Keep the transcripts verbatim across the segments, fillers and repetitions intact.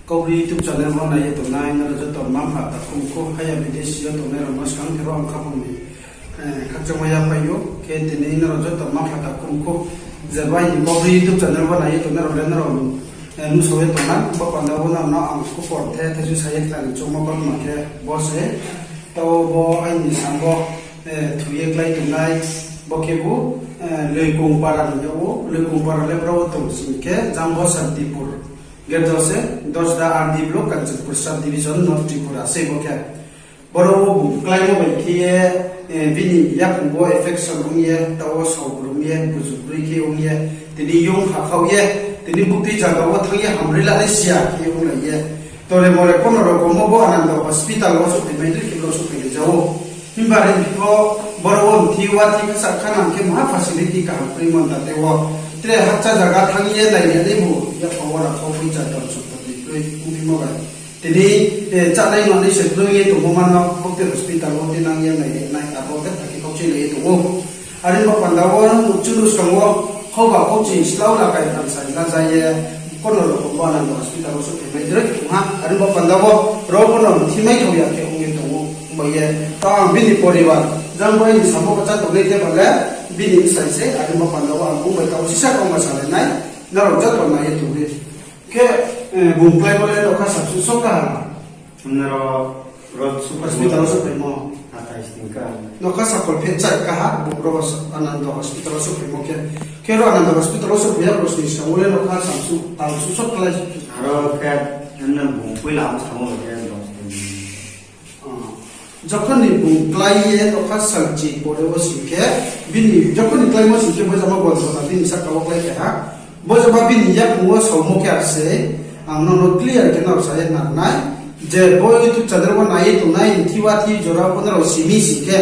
Kaubru YouTube channel wo nai ye tongnai nrao joto mma-mpha takhu mkhu, haya bidesi yo tongnai rao no skang khe ro ang khaphang ni, eh, khakchangma yaphai ou. Khe tini nrao joto mma-mpha takhu mkhu, je bai ni Kaubru YouTube channel wo nai ye tongnai rao le nrao, eh, nuhsao ye tongnai, bo panda wo nrao no ang khupor the the su sa ye khnari choungmo kautma khe bo se. Taoh bo aini sam wo, eh, thu ye klái tongnai, bo khe bo, eh, Loikong para ni yag ou, Loikong para le bro wo tong sing khe, Jangbo Santipur. Gerjo se, Dosda R D block, Kanchanpur sub division, North Tripura, sei bo khe. Boro wo bung kláimo bai khe ye, eh, bini yaphang wo affection ong ye, taoh wo saobrung ye, bujubroi khe ong ye, tini yong kha khau ye, tini buktui zaga wo thanng ye hamri la nai siya khe onglai ye. Tore more kono rokom wo bo Ananda hospital wo souhphai mai dei khe bro souhphai lai ja ou. Himba re pho boro wo mthi wa thi kasa khanang khe maha facility kaham kroi mon ta tei wo. Tre hakcha zaga thanng ye nai ya nai bu, yaphang wo rang kho poicha ton suk pati kroi ongphimo bai. Tini, eh, chánai manoi se kroi ye tongmo mano, bokte hospital wo tinang ye nai ye nai abo betha khe khauchui lai ye tong ou. Are bo panda wo, chunu skang wo, khauba khauchi slau la kai tang sai la ja ye, kono rokom bo Ananda hospital wo souhphai mai droi tong ha. Are bo panda wo, ro kono thimai thao ya khe ong ye tong ou, ongba ye, tao ang bini poribar, jang bai ni samo kcha tongnai khe ba le, bini bsai se, are bo panda wo ang bung bai tao sisa kauma salai nai, nrao joto nai ye tong di. Khe, eh, bung kláimo le nokha samsu so kaha. Nrao ro hospital wo souhphaimo. Athai sning ka. Nokha sakol phe chai kaha, bung ro hos-, Ananda hospital wo souhphaimo khe. Khe ro Ananda hospital wo souhphai ya, bro sning skang wo le nokha samsu, talsu so klái. Aro khe, nrao bung poila ang samo khe dos din. Ah, jokhon ni bung klái ye nokha salchi pore wo sing khe, bini, jokhon ni kláimo sing khe, bo jama bo jama bini saka wo klái khe ha. Bo jama bini yaphang wo saomo khe ar se, ang nono clear khe nrao sa ye nang nai, je bo YouTube channel wo nai ye tongnai, mthi wa thi jora pho nrao simi sing khe,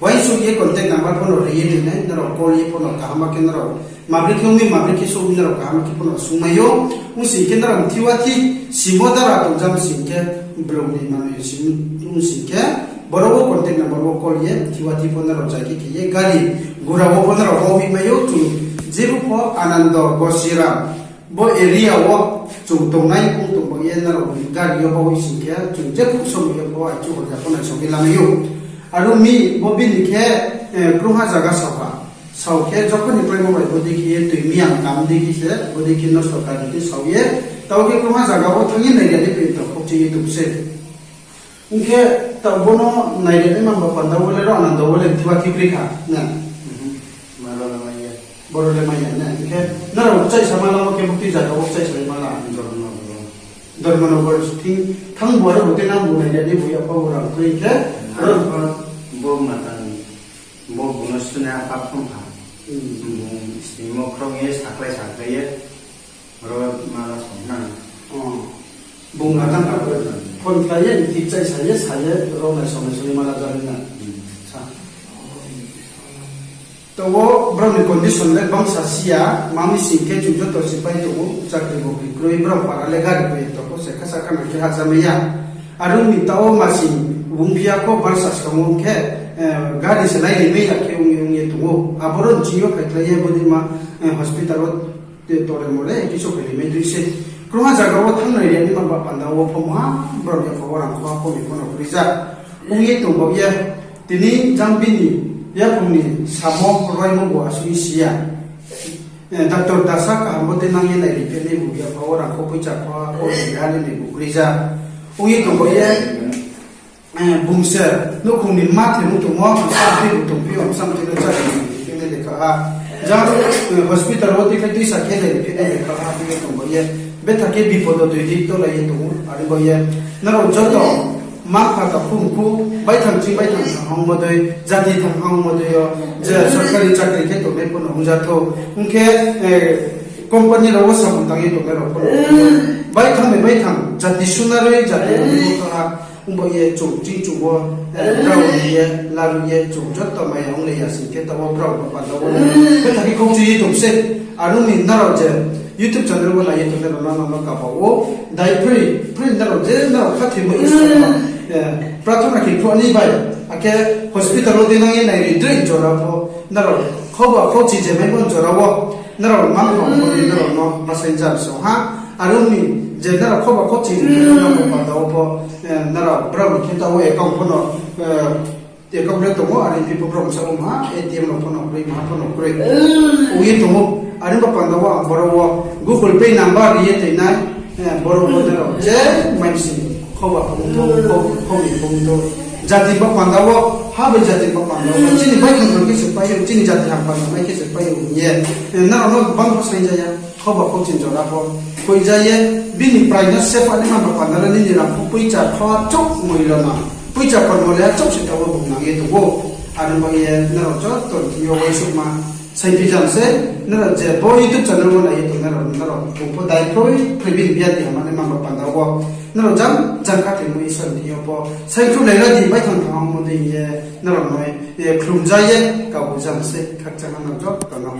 uaingsouh ye contact number pho no ri ye ri nai, nrao call ye pho no kaham khe nrao mabri khe ong mi, mabri khe souh mi nrao kaham khe pho no sung mai ou. Ong sing khe nrao mthi wa thi simo dara tongjam sing khe, blong ni manoi sing, ong sing khe, boro wo contact number wo call ye, mthi wa thi pho nrao jai khe khe ye, gari gura wo pho nrao bo hoih mai ou, chung jepho pho Ananda Gosiram, bo area wo chung tongnai ong tongbo ye nrao gari yo bo hoih sing khe, chung jepho somoi yo pho aichu horja pho naisao ye lamai ou. Aro mi bo bini khe, eh, krungha zaga sao ha. Sao khe jokhon ni kláimo bai bodei khe ye toi miya kam dei khe se, bodei khe nosto kari khe sao ye, tao khe krungha zaga wo thanng ye nai ya dei pai to khokchi ye tong se. Ong khe tao bo no nai ya dei mamba panda wo le ro Ananda wo le thiba thikri kha, na? Boro le mai ya. Boro le mai ya, na? Ong khe nrao kchaih sama lamo khe buktui zaga wo kchaih sa ma la? Dharmanagar thing thanng bo aro bo tei nang bo nai ya dei bo yapha bo rang kroi khe. Aro bo matang, bo bung no sunai apha phung kha. Hmm. Bung sningmo khrong ye, saklai saklai ye, ro mala song nang. Oh. Bung matang ka phone khlai ye, thik chai sa ye, sa ye, ro nai song nai song ye mala jari na. Hmm. Sa. Tao wo brao ni condition le bangsa si ya, mami sing khe chung joto sipai tong ou, chakri bokri kroi, brao para le gari bai ye tong ou, se khasa khana khe hahjamai ya. Aro ni tao wo masing bung phi ya kho, barsa skang wo khe, eh, gari se nai ri mai ya khe ong ye ong ye tong ou. Aboro ni ching yo phaikhlai ye bodei ma, eh, hospital wo te tore mo le, kisu khe ri mai dei se. Krungha zaga wo thanng nai ri ya ni ma ba panda wo pho ma, brao ni yapha wo rang kho, pho ni pho no kroi ja. Ong ye tong bao ye, tini jang bini yaphang ni samo raimo bo asuh si ya. Eh, doctor dasa kaham bo tei nang ye nai ri phe nai bo yapha wo rang kho poicha kho, o ri ha ni bo kroi ja. Ong ye tong bao ye, Eh, bung se, nouhkhong ni ma themu tongmo, bsa themu tongphi ou, bsa themu cha themu tongphi ou, lekha ha. Jang, eh, hospital wo tui khe tuisa khe le, khe le lekha ha, tui khe tong bao ye. Betha khe bipod o tui di, to lai ye tong ou, are bao ye. Nrao joto, ma pha ta khum khu, baithang ching baithang thang hang mo dei, jati thang hang mo dei yo, je sorkari chakri khe tongnai pho no ong ja thou. Ong khe, eh, company rao wo samung tang ye tongnai rao pho no. Baithang bai baithang, jati sunaroi, jati rao ni pho ha. Ongba ye chung ching chung wo, eh, brao ni ye, laru ye, chung joto maya ong le ya sing khe, tao wo brao ba panda wo le. Betha khe khokchi ye tong se, aro ni nrao je YouTube channel wo nai ye tongnai rao no, no, no, kaba wo. Dai phri, phri nrao je, nrao khathoi mo Isor no, eh, prathona khe khruh ni bai. Akhe hospital wo tui nang ye nai ri dre jora pho. Nrao, khoba, khochi je mai bon jora wo. Nrao, mang khong, nrao no, masai jam so ha. Are ong mi, je nrao khoba khoching nrao panda wo pho, nrao brao ni khe taoh wo account pho no, account le tong ou, are phi pho brao sa ong ha, A T M rao pho no kroi, maha pho no kroi. Ong ye tong ou, are ba panda wo ang boro wo Google Pay number ri ye toi nai, boro wo nrao je mai sing khoba pho ong thou, khomi pho ong thou. Jati ba panda wo, ha bai jati ba panda wo, chini baithang thang khe se pai ou, chini jati ham panda mai khe se pai ou hing ye, nrao no bang pho saing ja ya. Khoba khoching jora pho koi ja ye, bini prai no sepa ni ma ba panda le nini rang pho poicha pho chouh moi lo na. Poicha kormo le chouh se taoh wo bung nang ye tong ou. Are ong ba ye nrao joto thing yo uaingsouhma saiphi jam se, nrao je bo YouTube channel wo nai ye tong nrao, nrao bung pho dai kroi, kroi bini biar ni hamya ni ma ba panda wo. Nrao jang jang kha thing mo Isor ni thing yo pho saingkhruhlai ra di, baithang thang ongmo dei ye, nrao noi, khlum ja ye, kau jam se, khakchang ha nrao joto no.